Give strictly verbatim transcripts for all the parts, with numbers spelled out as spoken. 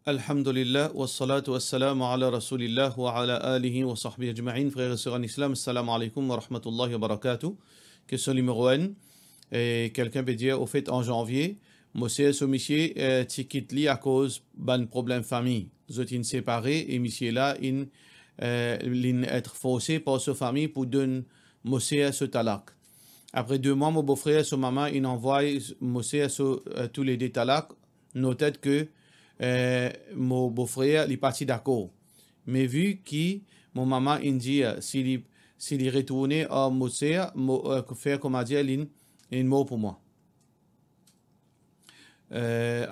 Alhamdulillah, wassalatu wassalamu ala Rasoulillah wa ala alihi wa sahbihi ajma'in. Frer e ser an Islam, assalamu alaikum wa rahmatullahi wa barakatuh. Kestion nimero enn, e, kikenn pe dir, ofet, an zanvie, mo ser so misie, e, ti kit li akoz bann problem fami. Zot inn separe e misie la inn, e, linn et forse par so fami pou donn mo ser so talak. Apre de mwa, mo bofrer so mama inn anvway mo ser so, e, toulede talak, noted ke, e, mo bofrer li pa ti dakor. Me vi ki mo mama inn dir, si li, si li retourne ar mo ser, mo, e, fer koumadir linn, linn mor pou mwa. E,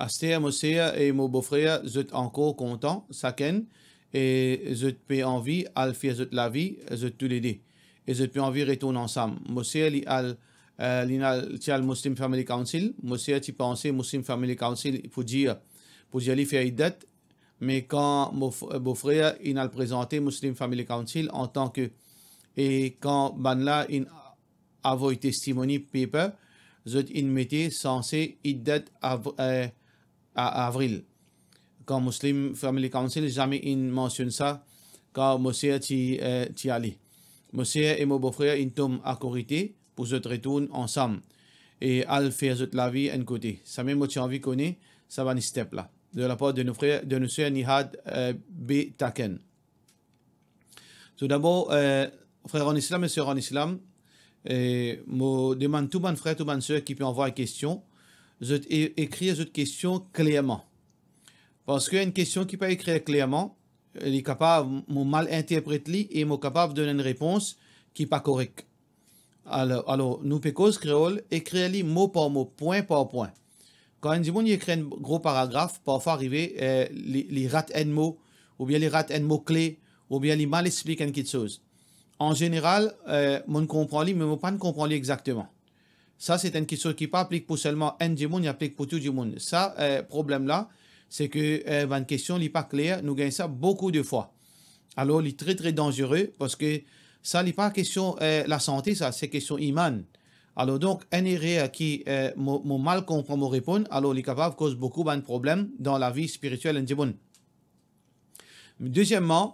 aster mo ser e mo bofrer zot ankor kontan, sakenn, e zot pe anvi al fer zot lavi, zot toulede. E zot pe anvi retourn ansam. Mo ser li al, e, li al, ti al Muslim Family Council. Mo ser ti panse Muslim Family Council pou dir, pou dir li fer iddat. Me kan mo f-, bofrer inn al prezante Muslim Family Council antan ke, e kan bannla inn avoy testimony paper, zot inn mete sanse iddat av-, e, a-, avril. Kan Muslim Family Council zame inn mansionn sa, kan mo ser ti, e, ti ale. Mo ser e mo bofrer inn tom akorite pou zot retourn ansam e al fer zot lavi enn kote. Samem mo ti anvi kone sa bann step la, de lapar de nou frer, de nou ser Nihad, e, B. Taken. Toudabor, e, frer an Islam e ser an Islam, e, mo demann tou bann frer, tou bann ser ki pe anvway kestion, zot e-, ekrir zot kestion klerman. Parski enn kestion ki pa ekrir klerman, li kapav mo mal interpret li e mo kapav donn enn repons ki pa korek. Alor, alor, nou pe koz kreol, ekrir li mo par mo, pwin par pwin. Kan enn dimoun li ekrir enn gro paragraf, parfwa arive, e, li, li rat enn mo, oubien li rat enn mo kle, oubien li mal explik enn kitsoz. An zeneral, e, mo'nn konpran li, me mo pa'nn konpran li exakteman. Sa, se enn kitsoz ki pa aplik pou selman enn dimoun, li aplik pou tou dimoun. Sa, e, problem la, se ke, e, bann kestion, li pa kler, nou gagn sa boukou de fwa. Alor, li tre, tre danzere, parski sa, li pa kestion, e, lasante, sa, se kestion iman. Alor, donk, enn erer ki, e, mo, mo mal konpran, mo reponn, alor, li kapav koz boukou bann problem dan lavi spiritiel enn dimoun. Dezieman,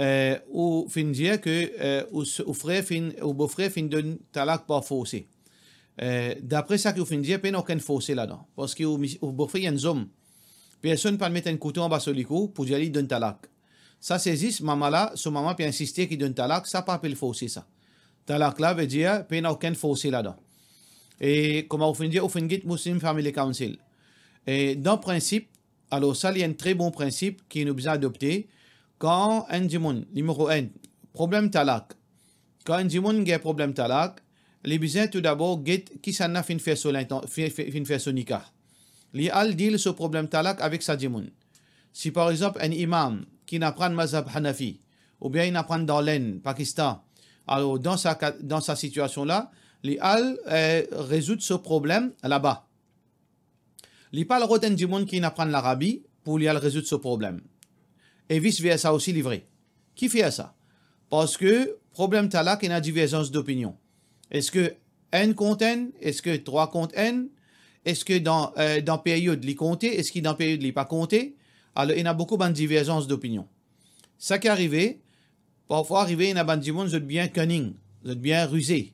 e, ou finn dir ke, e, ou s-, ou frer finn, ou bofrer finn donn talak par forse. E, dapre sa ki ou finn dir, pena okenn forse ladan. Parski ou mis-, ou bofrer enn zom. Personn pa'nn met enn kouto anba so likou pou dir li donn talak. Sa se zis mama la, so mama pe insiste ki donn talak, sa pa apel forse sa. Talak la vedir, pena okenn forse ladan. E kouma ou finn dir, ou finn get Muslim Family Council. E dan prinsip, alor sa li enn tre bon prinsip ki nou bizin adopte, kan enn dimoun, nimero enn, problem talak. Kan enn dimoun gagn problem talak, li bizin toudabor get kisannla finn fer so lintan-, fi-, fi-, finn fer so nika. Li al deal so problem talak avek sa dimoun. Si par exanp enn imam ki'nn aprann mazhab Hanafi, oubien inn aprann dan Lenn, Pakistan, alor dan sa ka, dan sa sitiasion la, li al, e, rezoud so problem laba. Li pa al rod enn dimoun ki'nn aprann Larabi pou li al rezoud so problem. E vis versa osi li vre. Kifer sa? Parski problem talak ena diverzans dopinion. Eski enn kont enn? Eski trwa kont enn? Eski dan, e, dan period li konte? Eski dan period li pa konte? Alor, ena boukou bann diverzans dopinion. Sa ki arive, parfwa arive, ena bann dimoun, zot bien cunning, zot bien rize.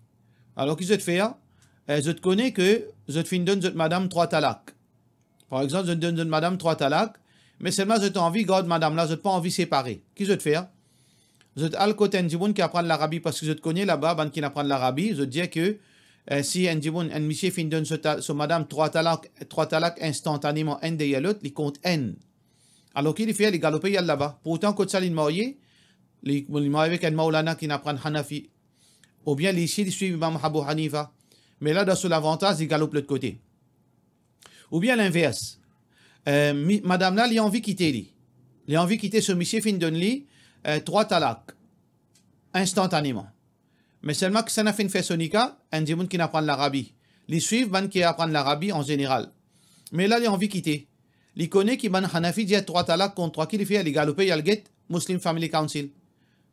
Alor, ki zot fer? E, zot kone ke zot finn donn zot madam trwa talak. Par exanp, zot donn zot madam trwa talak, me selman zot anvi gard madam la, zot pa anvi separe. Ki zot fer? Zot al kot enn dimoun ki aprann Larabi, parski zot kone laba, bann ki'nn aprann Larabi, zot dir ke, e, si enn dimoun, enn misie finn donn so ta-, so madam trwa talak, trwa talak instantaneman, enn deryer lot, li kont enn. Alor ki li fer? Li galope, li al laba. Pourtan, kot sa li'nn marye, li, li marye avek enn Maulana ki'nn aprann Hanafi. Oubien li isi, li swiv Imam Abu Hanifa. Me la, dan so lavantaz, li galop lot kote. Oubien linvers. E, mi-, madam la, li anvi kite li. Li anvi kite so misie finn donn li, e, trwa talak. Instantaneman. Me selman kisannla finn fer so nika, enn dimoun ki'nn aprann Larabi. Li swiv bann ki aprann Larabi an zeneral. Me la, li anvi kite. Li kone ki bann Hanafi dir trwa talak kont trwa, ki li fer? Li galope, li al get Muslim Family Council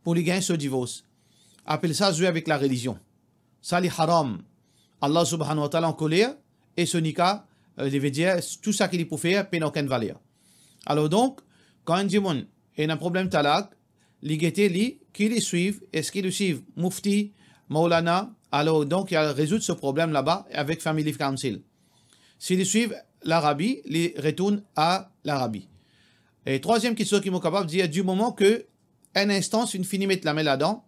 pou li gagn so divors. Apel sa zwe avek larelizion. Sa li haram. Allah Subhanahu wa Ta'ala ankoler e so nika, e, li vedir tou sa ki li pou fer, pena okenn valer. Alor donk, Kan enn dimoun ena problem talak, li gete li, ki li swiv, eski li swiv mufti, Maulana, alor donk li al rezoud so problem laba avek Family Council. Si li swiv Larabi, li retourn a Larabi. E trwaziem kistion ki mo kapav dir, di moman ke enn instans finn fini met lame ladan,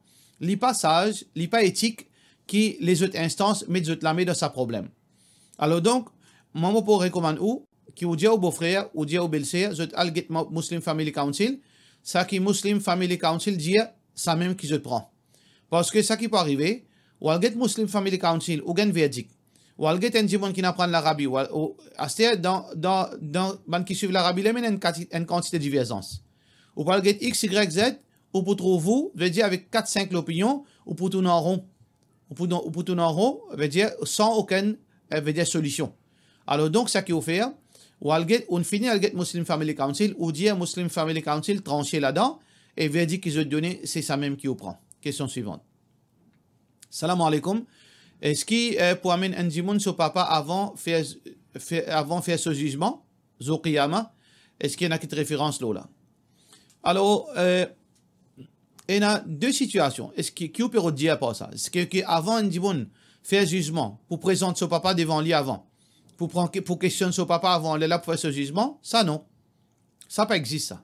li pa saz, li pa etik ki lezot instans met zot lame dan sa problem. Alor donk, mwa mo pou rekomann ou, ki ou dir ou bofrer, ou dir ou belser, zot al get mo-, Muslim Family Council, sa ki Muslim Family Council dir, samem ki zot pran. Parski sa ki pou arive, ou al get Muslim Family Council, ou gagn verdik. Ou al get enn dimoun ki aprann Larabi, ou al, ou, aster dan, dan, dan bann ki swiv Larabi, la ena enn kati-, enn kantite diverzans. Ou pou al get X, Y, Z, ou pou trouv ou, vedir avek kat, sink lopinion, ou pou tourn an ron. Ou pou, ou pou tourn an ron, vedir san okenn, eh, vedir solision. Alor donk, sa ki ou fer, ou al get, ou fini al get Muslim Family Council, ou dir Muslim Family Council transe ladan, e verdik ki zot done, se samem ki ou pran. Kestion swivan. Salam aleykoum. Eski, eh, pou amenn enn dimoun so papa avan fer, fer, avan fer so zizman, zour qiyama, eski ena kit referans lor la? Alor, eh, ena de sitiasion. Eski, ki ou pe rod dir apar sa? Eski, ki avan enn dimoun fer zizman, pou prezant so papa devan li avan, pou pran ke-, pou kestionn so papa avan, lerla pou fer so zizman? Sa non. Sa pa exis sa.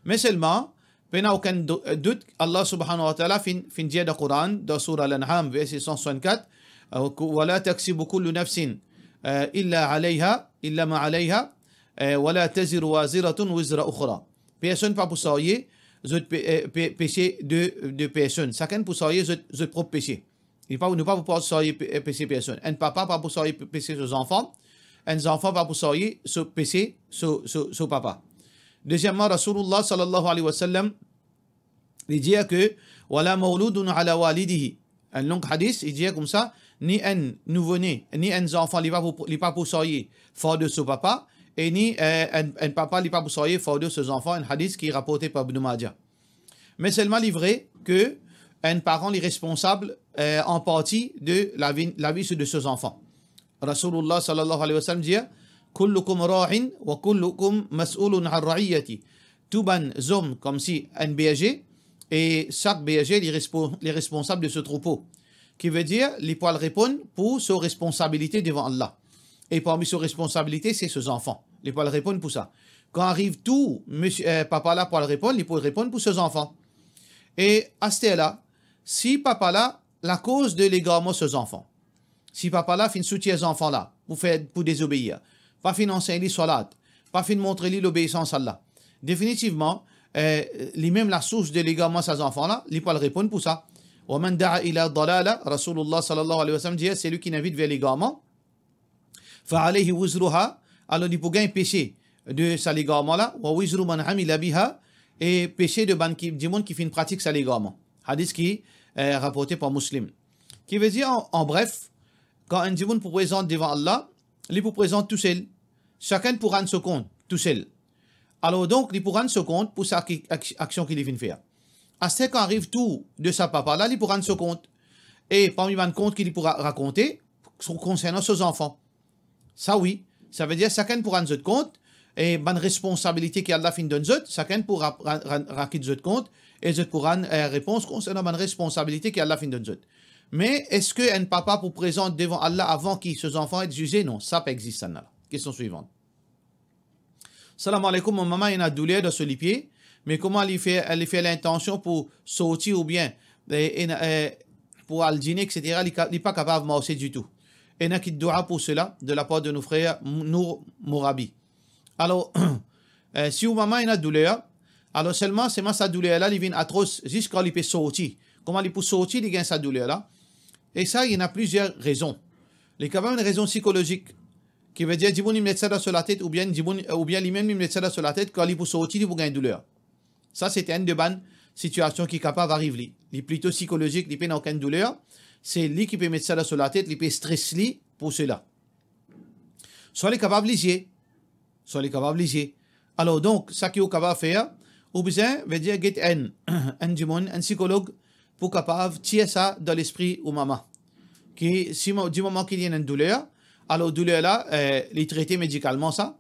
Me selman, pena okenn do-, dout, Allah Subhanahu wa Ta'ala finn, finn dir dan Koran, dan Sourah Al-An'am, verse san swasannkat, eh, "Wa la taksibu kullu nafsin, eh, illa alayha, illa ma alayha, eh, wa la taziru waziratun wizra ukhra." Personn pa pou sarye zot pe-, eh, pe-, pese de, de personn. Sakenn pou sarye zot, zot prop pese. Li pa, nou pa pou sarye pe-, pese personn. Enn papa pa pou sarye pe-, pese so zanfan. Enn zanfan pa pou sarye so pese so, so, so papa. Dezieman, Rasoulullah sallallahu alayhi wa sallam, li dir ke, "Wa la mawludun ala walidihi." Enn long hadis, li dir koumsa, ni enn nouvo-ne, ni enn zanfan, li pa pou, li pa pou sarye fardo so papa, e ni, eh, enn, enn papa, li pa pou sarye fardo so zanfan, enn hadis ki raporte par Ibn Majah. Me selman li vre ke enn paran li responsab, eh, an parti de lavi, lavi de so zanfan. Rasoulullah sallallahu alayhi wa sallam dir, "Kullukum ra'in wa kullukum mas'ulun an ra'iyati." Tou bann zom koumsi enn berze, e sak berze li respo-, li responsab de so troupo. Ki vedir, li pou al reponn pou so responsabilite devan Allah. E parmi so responsabilite, se so zanfan. Li pou al reponn pou sa. Kan ariv tou misie, eh, papa la pou al reponn, li pou reponn pou so zanfan. E aster la, si papa la lakoz de legarman so zanfan, si papa la finn soutir zanfan la pou fer, pou dezobeir, pa finn ansegn li swalat, pa finn montre li lobeisans Allah, definitivman, eh, limem lasours de legarman sa zanfan la, li pou al reponn pou sa. "Wa man da'a ila dalala", Rasoulullah sallallahu alayhi wa sallam dir, "Selwi ki invit ver legarman, fa alayhi wizruha", alor li pou gagn pese de sa legarman la, "wa wizru man amila biha", e pese de bann ki, dimoun ki finn pratik sa legarman. Hadis ki, eh, raporte par Muslim. Ki vedir, an, an bref, kan enn dimoun pou prezant devan Allah, li pou prezant tousel. Sakenn pou rann so kont tousel. Alor donk, li pou rann so kont pou sa ki, ak-, aksion ki li finn fer. Aster kan ariv tou de sa papa la, li pou rann so kont. E parmi bann kont ki li pou ra-, rakonte, so, konsernan so zanfan. Sa wi, savedir sakenn pou rann zot kont, e bann responsabilite ki Allah finn donn zot, sakenn pou ra-, ra-, ra-, rakit zot kont, e zot pou rann, eh, repons konsernan bann responsabilite ki Allah finn donn zot. Me eski enn papa pou prezant devan Allah avan ki so zanfan et zize? Non, sa pa exis, sa la. Kestion swivan. Salam aleykoum, mo mama ena douler dan so lipie, me kouma li fer, li fer lintansion pou sorti oubien, eh, ena, eh, pou al dine, et cetera, li ka-, li pa kapav marse ditou. Ena kit doua pou sela, de la par de nou frer Nour Mourabi. Alor, eh, si ou mama ena douler, alor selman, selman sa douler la, li vinn atros ziska li pe sorti. Kouma li pou sorti, li gagn sa douler la? E sa, ena plizier rezon. Li kapav enn rezon sikolozik, ki vedir dimoun li met sa dan so latet, oubien dimoun, oubien limem li met sa dan so latet, kan li pou sorti, li pou gagn douler. Sa, se enn de bann sitiasion ki kapav ariv li. Li plito sikolozik, li pena okenn douler. Se li ki pe met sa dan so latet, li pe stres li pou sela. Swa li kapav lizie, swa li kapav lizie. Alor donk, sa ki ou kapav fer, ou bizin, vedir get enn, enn dimoun, enn sikolog, pou kapav tir sa dan lespri ou mama. Ki si mo-, di moman ki li ena enn douler, alor douler la, eh, li trete medikalman sa,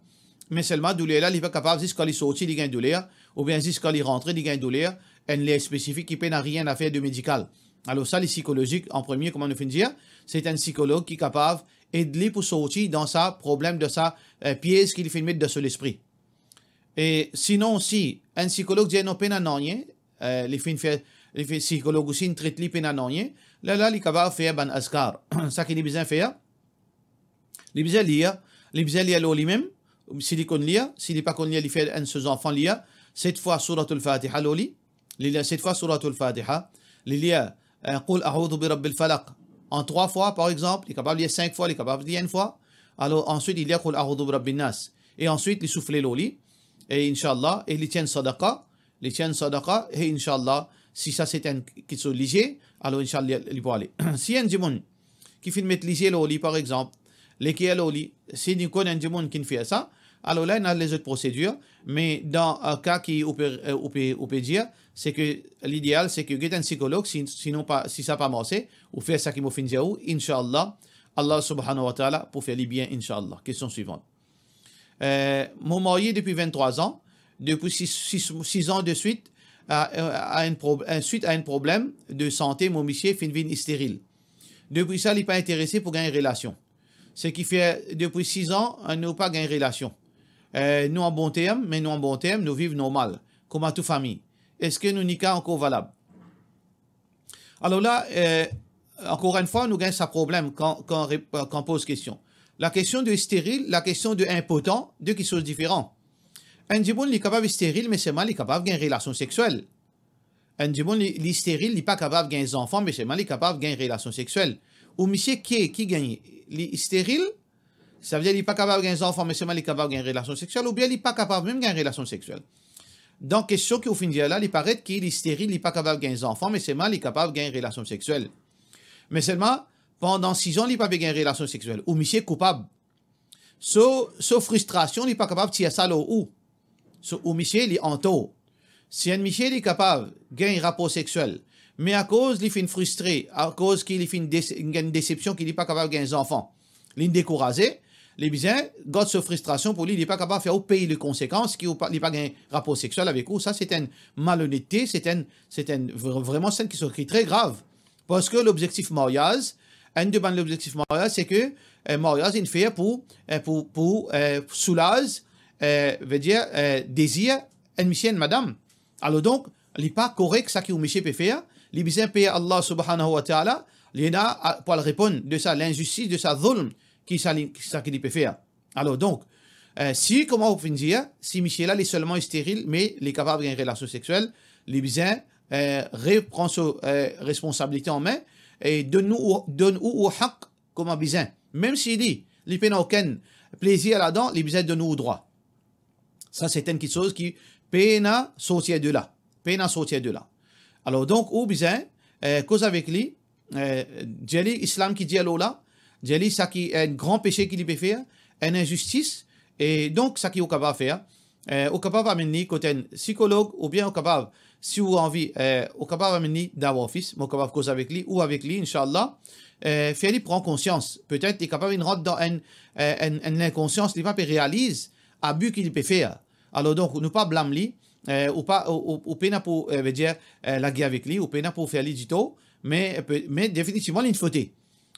Me selman douler la, li pa kapav zis kan li sorti, li gagn douler, oubien zis kan li rantre, li gagn douler, enn ler spesifik ki pena nanye a fer de medikal. Alor sa, li sikolozik, an premie, kouma nou finn dir, se enn sikolog ki kapav ed li pou sorti dan sa problem, dan sa, eh, piez ki li finn met dan so lespri. E sinon, si enn sikolog dir non, pena nanye, eh, li finn fer, li finn, sikolog osi inn tret li pena nanye, lerla li kapav fer bann azkar. Sa ki li bizin fer, li bizin lir, li bizin lir lor limem, si li konn lir, si li pa konn lir, li fer enn so zanfan lir set fwa Souratul Fatiha lor li, li lir set fwa Souratul Fatiha, li lir, eh, Qul a'udhu bi rabbil falaq, an trwa fwa, par exanp, li kapav lir sink fwa, li kapav lir enn fwa. Alor, answit, li lir Qul a'udhu bi rabbin nas. E answit, li soufle lor li. E inshallah, e li tir enn sadaqa, li tir enn sadaqa, e inshallah, si sa se enn kiksoz lizie, alor inshallah, li pou ale. Si enn dimoun ki finn met lizie lor li, par exanp, leker lor li, si nou konn enn dimoun ki finn fer sa, alor la, ena lezot prosedir, me dan, eh, ka ki ou pe, eh, ou pe, ou pe dir, se ke lideal, se ke get enn sikolog, si, sinon pa, si sa pa marse, ou fer sa ki mo finn dir ou, inshallah, Allah subhanahu wa ta'ala pou fer li bien, inshallah. Kestion swivan. Eh, mo marye depi vinn-trwa an, depi sis, sis, sis an de swit, a, a enn prob-, a, swit a enn problem de sante, mo misie finn vinn esteril. Depi sa, li pa interese pou gagn relasion. Seki fer, depi sis an, nou pa gagn relasion. Eh, nou an bon term, me nou an bon term, nou viv normal, kouma tou fami. Eski nou nika ankor valab? Alor la, eh, ankor enn fwa, nou gagn sa problem kan, kan rep-, kan poz kestion. Lakestion de esteril, lakestion de inpotan, de kiksoz diferan. Enn dimoun, li kapav esteril, me selman li kapav gagn relasion seksiel. Enn dimoun, li, li esteril, li pa kapav gagn zanfan, me selman li kapav gagn relasion seksiel. Ou misie ki, ki gagne? Li esteril, savedir li pa kapav gagn zanfan, me selman li kapav gagn relasion seksiel, oubien li pa kapav mem gagn relasion seksiel. Dan kestion ki ou finn dir la, li paret ki li esteril, li pa kapav gagn zanfan, me selman li kapav gagn relasion seksiel. Me selman, pandan sis an, li pa pe gagn relasion seksiel. Ou misie koupab. So, so fristrasion, li pa kapav tir sa lor ou. So, ou misie, li antor. Si enn misie, li kapav gagn rapor seksiel, me akoz li finn fristre, akoz ki li finn des-, gagn desepsion ki li pa kapav gagn zanfan, li dekouraze, li bizin gard so fristrasion pou li, li pa kapav fer ou pey le konsekans ki ou pa, li pa gagn rapor seksiel avek ou. Sa, se enn malonetete, se enn, se enn vre-, vreman, se enn kiksoz ki tre grav. Parski lobzektif maryaz, enn de bann lobzektif maryaz, se ke, eh, maryaz inn fer pou, eh, pou, pou, eh, soulaz, eh, vedir, eh, dezir enn misie, enn madam. Alor donk, li pa korek sa ki ou misie pe fer, li bizin per Allah subhanahu wa ta'ala, li ena a, pou al reponn de sa linzistis, de sa zulm, ki sa li, sa ki li pe fer. Alor donk, eh, si, kouma ou finn dir, si misie la, li selman esteril, me li kapav gagn relasion seksiel, li bizin, eh, repran so, eh, responsabilite an me, e donn ou, donn ou ou hak kouma bizin. Mem si li, li pena okenn plezir ladan, li bizin donn ou drwa. Sa, se enn kiksoz ki pena sorti de la. Pena sorti de la. Alor donk, ou bizin, eh, koz avek li, eh, dir li Islam ki dir lor la, dir li sa ki enn gran pese ki li pe fer, enn inzistis, e donk sa ki ou kapav fer, eh, ou kapav amenn li kot enn sikolog, oubien ou kapav, si ou anvi, eh, ou kapav amenn li Dawah Office, mo kapav koz avek li ou avek li, inshallah, eh, fer li pran konsians. Petet li kapav inn rant dan enn, eh, enn, enn linkonsians, li pa pe realiz abi ki li pe fer. Alor donk, nou pa blam li, eh, ou pa, ou, ou, ou pena pou, eh, vedir, eh, lage avek li, ou pena pou fer li ditor, me, pe-, me definitivman, li inn fote.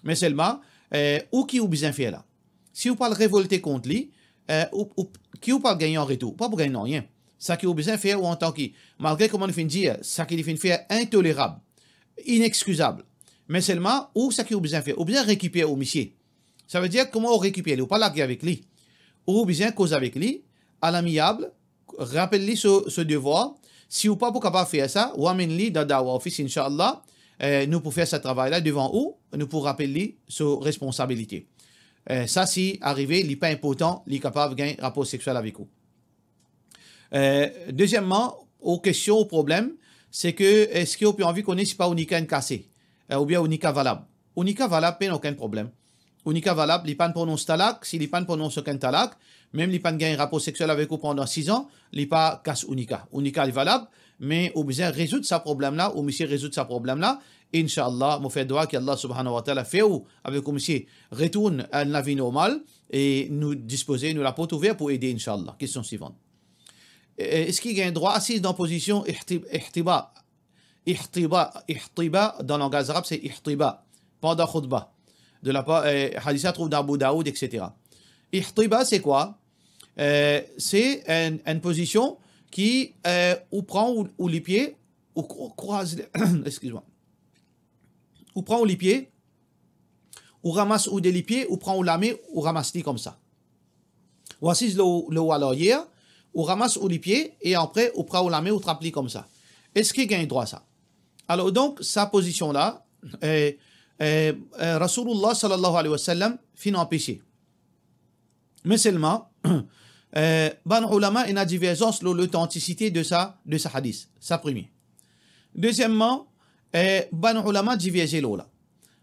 Me selman, eh, ou ki ou bizin fer la? Si ou pou al revolte kont li, eh, ou, ou, ki ou pou al gagne an retour? Ou pa pou gagn nanye. Sa ki ou bizin fer, ou antan ki, malgre kouma nou finn dir, sa ki li finn fer intolerab, inexkizab. Me selman, ou sa ki ou bizin fer, ou bizin rekiper ou misie. Savedir, kouma ou rekiper li? Ou pa lage avek li. Ou bizin koz avek li, a lamiyab, rapel li so, so devwar. Si ou pa pou kapav fer sa, ou amenn li dan Dawah Office, inshallah. Eh, nou pou fer sa travay la devan ou, nou pou rapel li so responsabilite. Eh, sa si arive, li pa inportan, li kapav gagn rapor seksiel avek ou. Eh, dezieman, ou kestion, ou problem, se ke, eski ou pe anvi kone si pa ou nika inn kase, eh, oubien ou nika valab? Ou nika valab, pena okenn problem. Ou nika valab, li pa'nn pronons talak, si li pa'nn pronons okenn talak, mem li pa'nn gagn rapor seksiel avek ou pandan siz an, li pa kas ou nika. Ou nika li valab, me ou bizin rezoud sa problem la, ou misie rezoud sa problem la, Inshallah, mo fer dwa ki Allah subhanahu wa ta'ala fer ou avek ou misie retourn a enn lavi normal e nou dispoze, nou laport ouver pou ede, inshallah. Kestion swivan. E, eski gagn drwa asiz dan pozision ihti-, ihtiba? Ihtiba, ihtiba, dan langaz arab, se ihtiba. Pandan khutba. De la par, eh, hadis la trouv dan Abu Daoud, et cetera. Ihtiba, se kwa? Eh, se enn, enn pozision ki, eh, ou pran ou, ou lipie, ou kro-, krwaz, eskiz mwa. Ou pran ou lipie, ou ramas ou de lipie, ou pran ou lame, ou ramas li koumsa. Ou asiz lor, lor ou laryer, ou ramas ou lipie e apre ou pran ou lame, ou trap li koumsa. Eski gagn drwa sa? Alor donk, sa pozision la, eh, eh, eh, Rasoulullah sallallahu alayhi wa sallam finn anpese. Me selman, eh, bann oulama ena diverzans lor lotantisite de sa, de sa hadis. Sa premie. Dezieman, eh, bann oulama diverze lor la.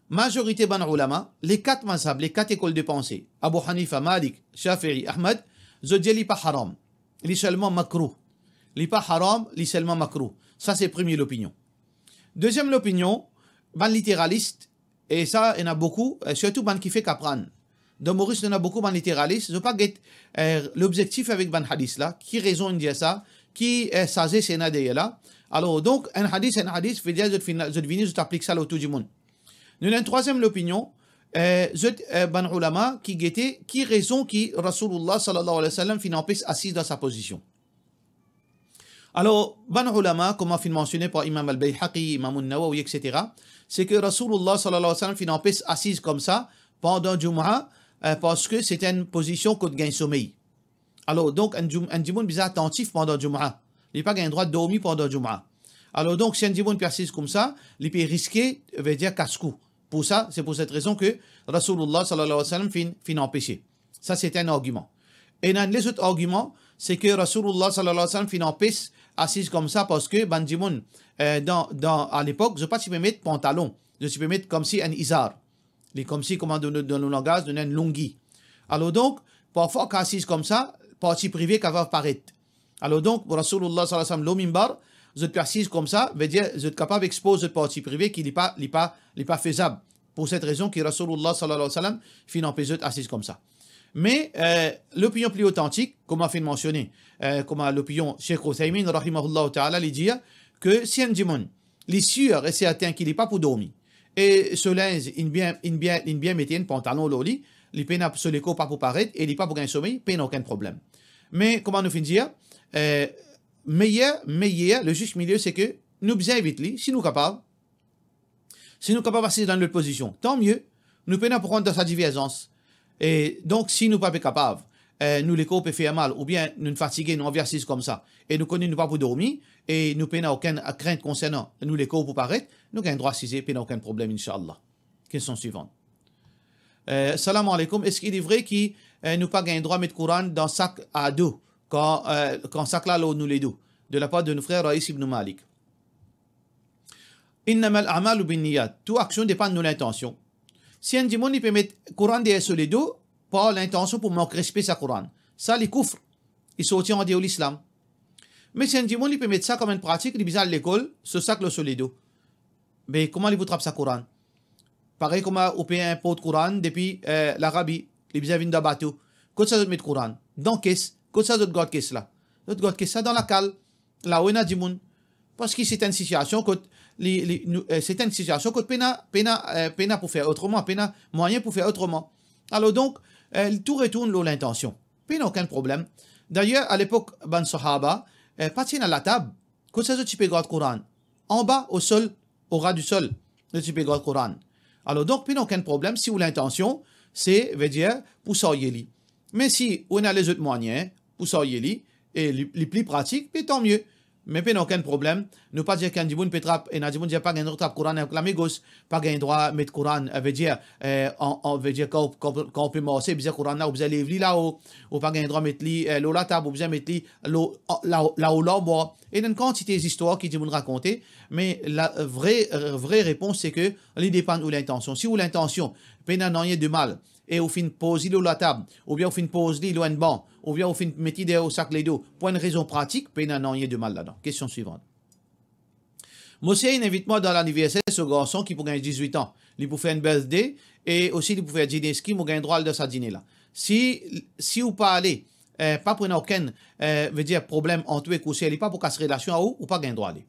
Mazorite bann oulama, le kat mazhab, le kat lekol de panse, Abu Hanifa, Malik, Shafi'i, Ahmad, zot dir li pa haram. Li selman makrouh. Li pa haram, li selman makrouh. Sa se premie lopinion. Deziem lopinion, bann literalis, e sa ena boukou, eh, sirtou bann ki fek aprann. Dan Moris, nou ena boukou bann literalis, zot pa get, eh, lobzektif avek bann hadis la, ki rezon inn dir sa, ki, eh, sazes ena deryer la. Alor, donk, enn hadis, enn hadis, vedir zot finn, zot vini, zot aplik sa lor tou dimoun. Nou ena enn trwaziem lopinion, eh, zot, eh, bann oulama ki gete ki rezon ki Rasoulullah sallallahu alayhi wa sallam finn anpes asiz dan sa pozision. Alor, bann oulama, kouma finn mansione par Imam Al-Bayhaqi, Imam An-Nawawi, et cetera, se ke Rasoulullah sallallahu alayhi wa sallam finn anpes asiz koumsa pandan Jumaa, eh, parski se enn pozision kot gagn somey. Alor, donk, enn dimoun, enn dimoun bizin atantif pandan Jumaa. Li pa gagn drwa dormi pandan Jumaa. Alor, donk, si enn dimoun pe asiz koumsa, li pe riske, vedir kas kou. Pou sa, se pou set rezon ke Rasoulullah sallallahu alayhi wa sallam finn, finn anpese. Sa, se enn argiman. Ena enn lezot argiman, se ke Rasoulullah sallallahu alayhi wa sallam finn anpes asiz koumsa parski bann dimoun, eh, dan, dan, a lepok, zot pa ti pe met pantalon. Zot ti pe met koumsi enn izar. Li koumsi, kouma dan, dan nou langaz, nou ena enn loungi. Alor donk, parfwa kan asiz koumsa, parti prive kapav paret. Alor donk, Rasoulullah sallallahu alayhi wa sallam lor mimbar, zot pe asiz koumsa, vedir zot kapav expoz zot parti prive ki li pa, li pa, li pa fezab. Pou set rezon ki Rasoulullah sallallahu alayhi wa sallam finn anpes zot asiz koumsa. Me, eh, lopinion pli otantik, kouma finn mansione, eh, kouma lopinion Sheikh Uthaymin, rahimahullahu ta'ala, li dir ke si enn dimoun li sir e sertin ki li pa pou dormi. E so linz, inn bien, inn bien, inn bien mete enn pantalon lor li, li pena, so lekor pa pou paret e li pa pou gagn somey, pena okenn problem. Me, kouma nou finn dir, eh, meyer, meyer, le juste milieu, se ke nou bizin evit li, si nou kapav. Si nou kapav asiz dan lot pozision, tanmie, nou pena pou rant dan sa diverzans. E donk, si nou pa pe kapav, eh, nou lekor pe fer mal, oubien nou fatige, nou anvi asiz koumsa, e nou kone nou pa pou dormi, e nou pena okenn krint konsernan nou lekor pou paret, nou gagn drwa asize, pena okenn problem, inshallah. Kestion swivan. Eh, salam aleykoum, eski li vre ki, eh, nou pa gagn drwa met Koran dan sak a do, kan, eh, kan sak la lor nou ledo? De la par de nou frer Raïs ibn Malik. Innamal a'malu binniyat. Tou aksion depann nou lintansion. Si enn dimoun li pe met Koran deryer so ledo, par lintansion pou mank respe sa Koran, sa li koufr, li sorti andeor Lislam. Me si enn dimoun li pe met sa kom enn pratik, li bizin al lekol, so sak lor so ledo, be kouma li pou trap sa Koran? Parey kouma ou pe inport Koran depi, eh, Larabi, li bizin vinn dan bato. Kot sa zot met Koran? Dan kes. Kot sa zot gard kes la? Zot gard kes la dan lakal. Lao ena dimoun. Parski se enn sitiasion kot li, li, nou, eh, se enn sitiasion kot pena, pena, eh, pena pou fer otroman, pena mwayin pou fer otroman. Alor donk, eh, tou retourn lor lintansion. Pena okenn problem. Dayer, a lepok bann sahaba, eh, pa ti ena latab. Kot sa zot ti pe gard Koran? Anba, o sol, o ra di sol, zot ti pe gard Koran. Alor donk, pena okenn problem si ou lintansion se, vedir, pou sarye li. Me si ou ena lezot mwayin pou sarye li, e li, li pli pratik, be tanmie. Me pena okenn problem. Nou pa dir ki enn dimoun pe trap, ena dimoun dir pa gagn drwa trap Koran avek lame gos, pa gagn drwa met Koran, eh, vedir, eh, an, an, vedir, kan, kan, kan ou pe marse, bizin Koran la, ou bizin lev li lao, ou pa gagn drwa met li, eh, lor latab, ou bizin met li lor, an, lao, lao larmwar. Ena enn kantite zistwar ki dimoun rakonte, me la, vre, vre repons se ke li depann ou lintansion. Si ou lintansion pena nanye de mal, e ou finn poz li lor latab, oubien ou finn poz li lor enn ban, oubien ou finn met li deryer ou sak ledo, pou enn rezon pratik, pena nanye de mal ladan. Kestion swivan. Mo ser inn invit mwa dan laniverser so garson ki pou gagn dizwit an. Li pou fer enn birthday e osi li pou fer dine. Eski mo gagn drwa al dan sa dine la? Si, si ou pa ale, eh, pa pou ena okenn, eh, vedir problem ant ou ek ou ser, li pa pou kas relasion a ou, ou pa gagn drwa ale.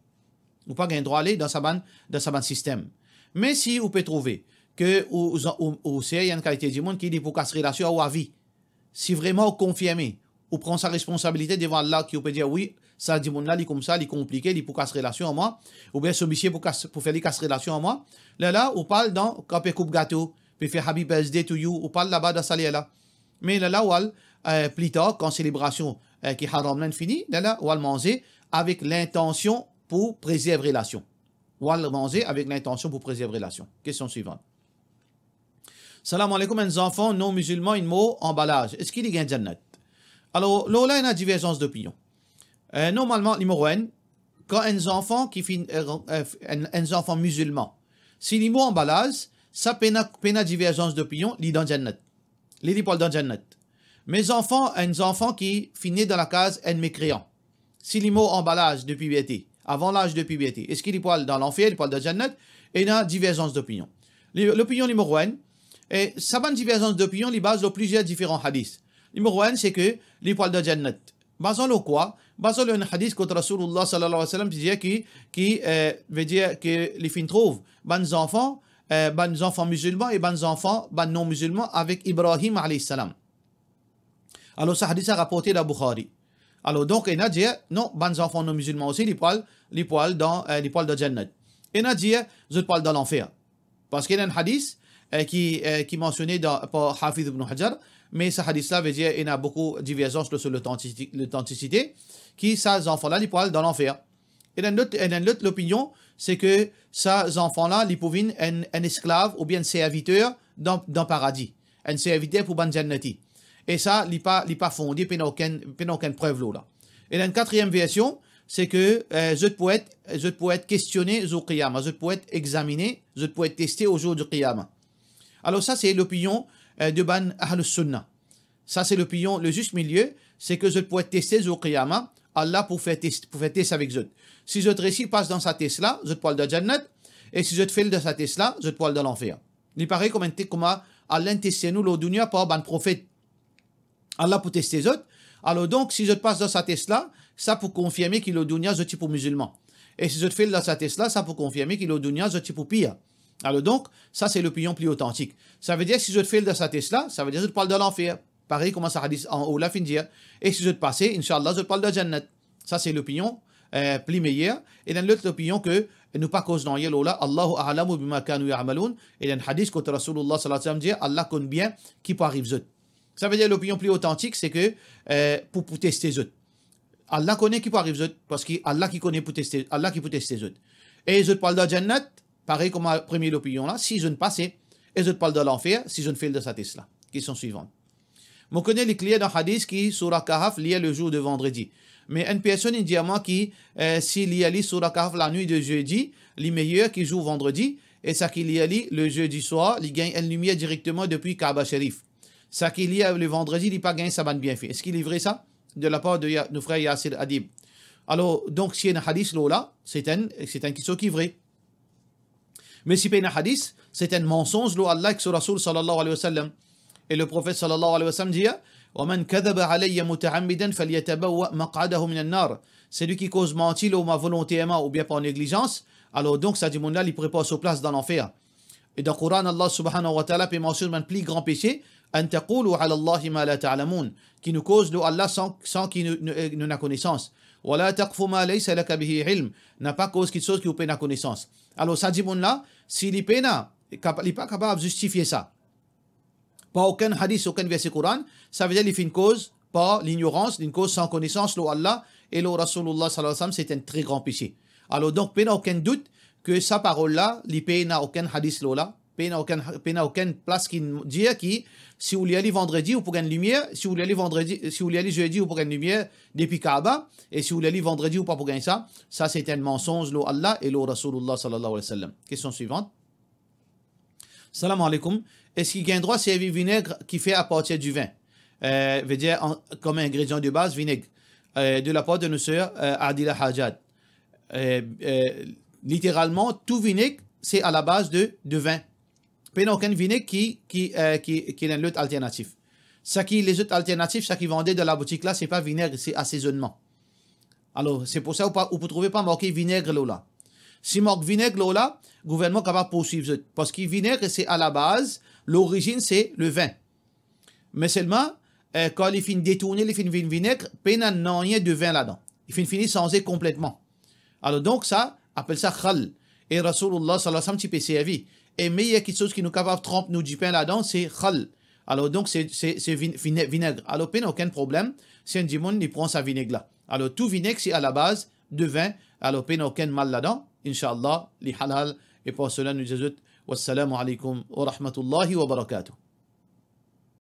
Ou pa gagn drwa ale dan sa bann, dan sa bann sistem. Me si ou pe trouve ke ou, ou, ou, ou ser enn kalite dimoun ki li pou kas relasion a ou avi, si vremem ou konfirme, ou pran sa responsabilite devan Allah, ki ou pe dir, "Wi, sa dimoun la, li koumsa, li konplike, li pou kas relasion a mwa," oubien so misie pou kas, pou fer li kas relasion a mwa, lerla ou pa al dan, kan pe koup gato, pe fer happy birthday to you, ou pa al laba dan sa ler la. Me lerla ou al, eh, pli tar, kan selebrasion, eh, ki haram la inn fini, lerla ou al manze avek lintansion pou prezerv relasion. Ou al manze avek lintansion pou prezerv relasion. Kestion swivan. Salam aleykoum, enn zanfan non mizilman inn mor anba laz, eski li gagn jannat? Alor, lor la ena diverzans dopinion. Eh, normalman, nimero enn, kan enn zanfan ki finn, eh, eh, enn, enn zanfan mizilman, si li mor anba laz, sa pena, pena diverzans dopinion, li dan jannat. Li, li pou al dan jannat. Me zanfan, enn zanfan ki finn ne dan lakaz enn mekreyan, si li mor anba laz de piberte, avan laz de piberte, eski li pou al dan lanfer, li pou al dan jannat? Ena diverzans dopinion. Li, lopinion nimero enn, e sa bann diverzans dopinion, li baz lor plizier diferan hadis. Nimero enn, se ke li pou al dan jannat. Bazan lor kwa? Bazan lor enn hadis kot Rasoulillah sallallahu alayhi wa sallam ti dir ki, ki, eh, vedir ke li finn trouv bann zanfan, eh, bann zanfan mizilman e bann zanfan, bann non mizilman avek Ibrahim alayhi salam. Alor, sa hadis la raporte dan Bukhari. Alor, donk, ena dir, non, bann zanfan non mizilman osi, li pou al, li pou al dan, eh, li pou al dan jannat. Ena dir, zot pou al dan lanfer. Parski ena enn hadis, eh, ki, eh, ki mansione dan, par Hafiz Ibn Hajar, me sa hadis la, vedir, ena boukou diverzans lor so lotantisite, lotantisite, ki sa zanfan la, li pou al dan lanfer. Ena enn lot, ena enn lot lopinion, se ke sa zanfan la, li pou vinn enn, enn esklav oubien enn serviter dan, dan paradi. Enn serviter pou bann jannati. E sa, li pa, li pa fonde, pena okenn, pena okenn prev lor la. Ena enn katriem version, se ke, eh, zot pou et, zot pou et kestione zour Qiyama, zot pou et examine, zot pou et teste o zour di Qiyama. Alor sa, se lopinion, eh, de bann Ahlus Sunnah. Sa se lopinion, le zis milie, se ke zot pou et teste zour Qiyama, Allah pou fer tes, pou fer tes avek zot. Si zot resi pas dan sa tes la, zot pou al dan jannat, e si zot fel dan sa tes la, zot pou al dan lanfer. Li parey kouma enn te, kouma Allah inn teste nou lor dounia par bann profet. Allah pou teste zot. Alor donk, si zot pas dan sa tes la, sa pou konfirme ki lor dounia zot ti pou mizilman. E si zot fel dan sa tes la, sa pou konfirme ki lor dounia zot ti pou pir. Alor donk, sa se lopinion pli otantik. Savedir, si zot fel dan sa tes la, savedir zot pou al dan lanfer. Parey kouma sa hadis anlor la finn dir. E si zot pase, inshallah, zot pou al dan jannat. Sa se lopinion, eh, pli meyer. Ena enn lot lopinion ke nou pa koz nanye lor la, Allahu a'lamu bima kanu ya'malun. Ena enn hadis kot Rasoulillah sallallahu alayhi wa sallam dir, Allah konn bien ki pou ariv zot. Savedir, lopinion pli otantik, se ke, eh, pou, pou teste zot. Allah kone ki pou ariv zot, parski Allah ki kone pou teste, Allah ki pou teste zot. E zot pou al dan jannat, parey kouma premie lopinion la, si zot pase, e zot pou al dan lanfer, si zot fel dan sa tes la. Kestion swivan. Mo kone li kler dan hadis ki Soura Kahf lir le zour de vandredi. Me enn personn inn dir mwa ki, eh, si li lir Soura Kahf lanwit de zedi, li meyer ki zour vandredi, e seki lir li le zedi swar, li gagn enn limier direkteman depi Kaaba Sherif. Seki lir le vandredi, li pa gagn sa bann bienfe. Eski li vre sa? De lapar de Ya-, nou frer Yasir Adib. Alor, donk, si ena hadis lor la, se enn, se enn kiksoz ki vre. Me si pena hadis, se enn mansonz lor Allah ek so Rasoul sallallahu alayhi wa sallam. E le Profet sallallahu alayhi wa sallam dir, "Wa man kadhaba alayya mutaammidan falyatabawwa maq'adahu minan nar." Selwi ki koz manti lor mwa volonterman oubien par neglizans, alor donk sa dimoun la, li prepar so plas dan lanfer. E dan Koran, Allah subhanahu wa ta'ala pe mansionn bann pli gran pese, "An taqulu ala Allahi ma la ta'lamun", ki nou koz lor Allah san, san ki nou, nou, eh, nou ena konesans. "Wa la taqfu ma laysa laka bihi ilm", napa koz kiksoz ki ou pena konesans. Alor, sa dimoun la, si li pena, kapa-, li pa kapav zistifie sa par okenn hadis, okenn verse Koran, savedir li finn koz par lignorans, li finn koz san konesans lor Allah e lor Rasoulillah sallallahu alayhi wa sallam, se enn tre gran pese. Alor donk, pena okenn dout ke sa parol la, li pena okenn hadis lor la, pena okenn, pena okenn plas ki dir ki si ou lir li vandredi, ou pou gagn limier, si ou lir li vandredi, si ou lir li zedi, ou pou gagn limier depi Kaaba, e si ou lir li vandredi, ou pa pou gagn sa. Sa se enn mansonz lor Allah e lor Rasoulillah sallallahu alayhi wa sallam. Kestion swivan. Salam aleykoum. Eski gagn drwa servi vineg ki fer apartir divin? Eh, vedir, an, kom ingredian de baz, vineg. Eh, de lapar de nou ser, eh, Adila Hajat. Eh, eh, Literalman, tou vineg, se a la baz de, de vin. Pena okenn vineg ki, ki, eh, ki, ki ena enn lot alternatif. Sa ki, lezot alternatif, sa ki vande dan labotik la, se pa vineg, se asezonnman. Alor, se pou sa ou pa, ou pou trouve pa marke vineg lor la. Si mark vineg lor la, gouvernman kapav pourswiv zot. Parski vineg, se a la baz, lorizinn, se le vin. Me selman, eh, kan li finn detourne, li finn vinn vineg, pena nanye de vin ladan. Li finn fini sanze konpletman. Alor donk sa, apel sa khal. E Rasoulillah sallallahu alayhi wa sallam ti pe servi. E meyer kiksoz ki nou kapav tranp nou dipin ladan, se khal. Alor donk se, se, se vin-, vine-, vineg. Alor pena okenn problem, si enn dimoun li pran sa vineg la. Alor tou vineg se a la baz de vin, alor pena okenn mal ladan, inshallah, li halal. E par sela nou dir zot, wassalamu alaykum wa rahmatullahi wa barakatuh.